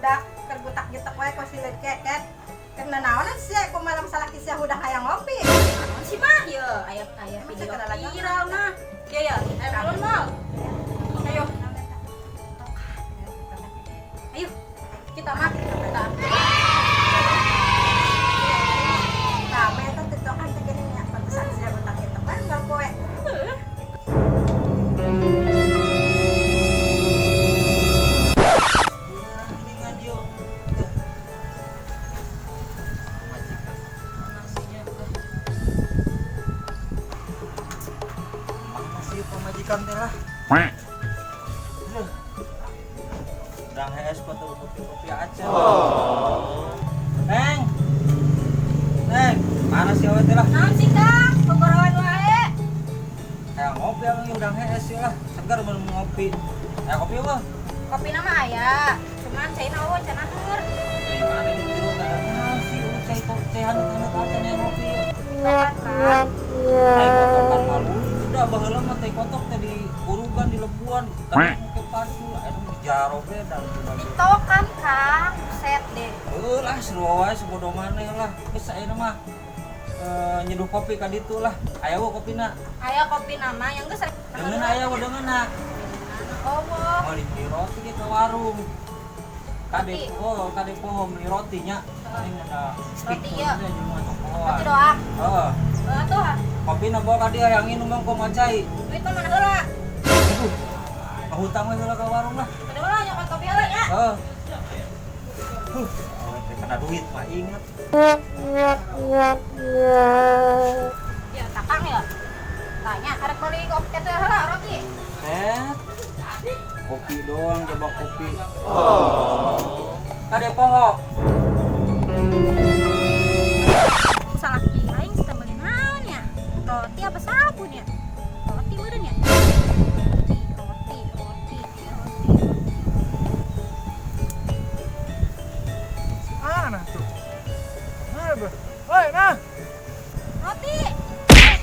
Budak keur gutak-gitek wae kok si leket. Kena naonan sia ku malam salaki sia udah hayang ngopi. Naon sih mah? Ye, aya aya Emang video segala lagi? Viral nah. Ya ya, ayo turun mal. Ayo. Ayo. Kita mah kita. Rame eta tiktokan teh geuning nya pantesan sia gutak-gitek wae unggal poe. Mendingan yuk. Majikan nasinya. Mana sih pamajikan teh lah? Aduh. Urang hees foto kopi-kopi aja. Neng. Neng, mana sih awet teh lah? Naon sih Kang? Pogorowan wae. Kayak ngopi abang udang hees sih lah. Segar mun ngopi. Kayak kopi apa? Kopi nama aya. Cuman cai naon cenah heur. Dari mana di jero teh naon sih cai cai hanut-hanut acan yang ngopi. Tokan Kang. Tai kotokan malu. Udah baheula mah tai kotok teh di urugan di lebuan tapi make pacul aya nu jaro beda. Tiktokan Kang. Buset deh. Heuh lah seru wae sebodoh maneh lah. Geus ayeuna mah nyeduh kopi ka ditu lah. Aya we kopina. Aya kopi nama yang geus Deungeun aya we deungeunna. Oh, Oh, dibeli roti ke warung. Kade oh, kade poho beli rotinya. Ini ada Roti ya. Roti Roti doang. Heeh. Heeh tuh. Kopi na bawa ka dia yang minum mah kumaha cai. Duit mah mana heula? Aduh. Hutang we heula ka warung lah. Kada heula nyokot kopi heula nya. Heeh. Huh, awet teh kena duit mah inget. Ya, takang ya. Tanya, arek beli kopi teh heula roti. Eh. Kopi doang coba kopi. Oh. Kade poho. Salah aing sih beli naon ya? Roti apa sabun ya? Roti meureun ya? Roti, roti, roti, roti. Mana tuh? Mana bro? Woi, nah. Roti.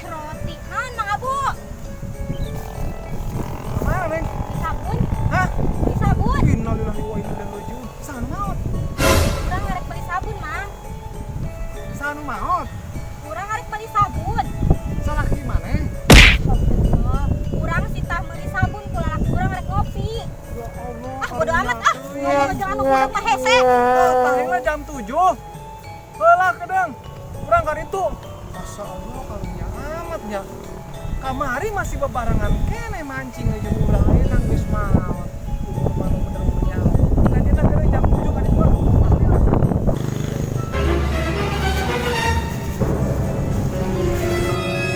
Roti. Naon Mang Abu? Mana, Neng? Beli sabun. Hah? Beli sabun. Innalillahi wa inna ilaihi raji'un. Sanu maot. Urang ngarek beli sabun, Mang. Sanu maot. Urang ngarek beli sabun. Salah di mana? Astagfirullah. Urang sitah meuli sabun ku lalaki urang rek ngopi. Ya Allah. Ah, bodo amat ah. Ngomong jeung anu budak mah hese. Tahengna jam 7. Heula kedeng. Urang ka ditu. Masya Allah karunya amat nya. Kamari masih bebarengan kene mancing jeung urang ayeuna geus maot. Umur mah nu bener umurnya. Kadieuna keur jam 7 ka ditu. Pasti lah.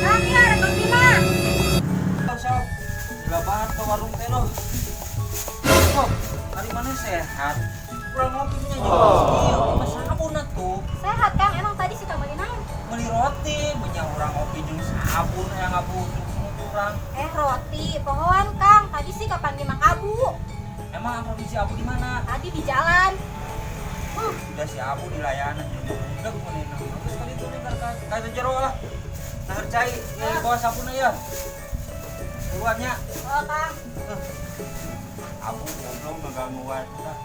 Kang, ya rek ngopi mah. Sok. Gila banget ke warung teh loh. Kok hari mana sehat? Kurang ngopinya juga. Iya, mah sabun atuh. Sehat, Kang. Emang tadi sih beli naon? Beli roti, punya orang ngopi jeung sabun yang ngabujuk urang. Roti, pohoan Kang. Tadi sih kapan di Mang Abu? Emang provinsi Abu di mana? Tadi di jalan. Udah si Abu di layanan jeung budak manehna. Geus kali itu nih ka ka jero lah. Nah, cai, ya, bawa sabun ya. Buruannya. Oh, Kang. Abu goblok ngeganggu wae udah.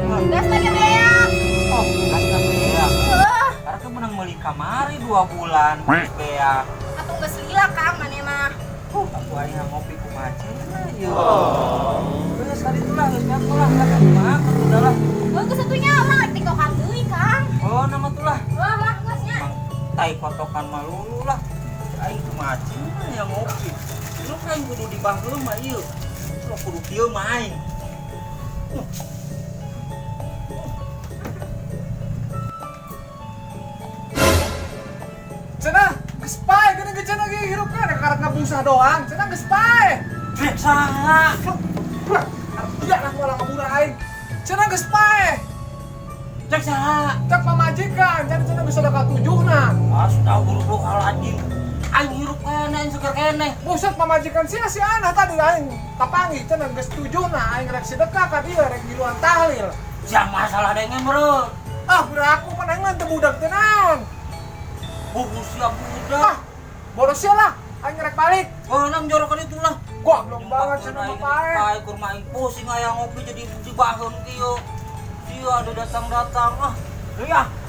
Gas lagi beak. Oh, gas beak. Heeh. Karena kan menang beli kamari 2 bulan beak. Atuh geus lila Kang maneh mah. Aku aing ngopi kumaha cenah ieu. Geus kali itu lah, geus ngaku lah, lah kumaha udah lah. Oh, geus satunya urang rek tiktokan deui, Kang. Oh, nama tuh lah. Wah, lah geus nya. Emang tai kotokan malulu lah. Aing kumaha cenah yang ngopi. Lu kan kudu dibaheul mah ieu. Lu kudu kieu mah aing. Cenah, geus pae geuning ge cenah ge hirup kan karek ngabusah doang. Cenah geus pae. Rek saha? Iya lah moal ngabura aing. Cenah geus pae. Cek saha? Cek pamajikan, cenah cenah bisa dekat tujuhna. Astagfirullahaladzim. Aing hirup keneh, aing seger keneh. Buset pamajikan sia si anah tadi aing kapanggih cenah geus tujuhna aing rek sedekah ka dieu rek ngiluan tahlil. Sia masalah dengen meureun. Ah, budak aku mah aing mah teu budak teh naon. Buku sia budak. Ah, bodoh sia lah, aing rek balik. Oh, nang jorok kan itulah. Goblok banget cenah mah pae. Pae kur main pusing aya ngopi jadi dibaheun kieu. Sia ada datang-datang ah. Iya.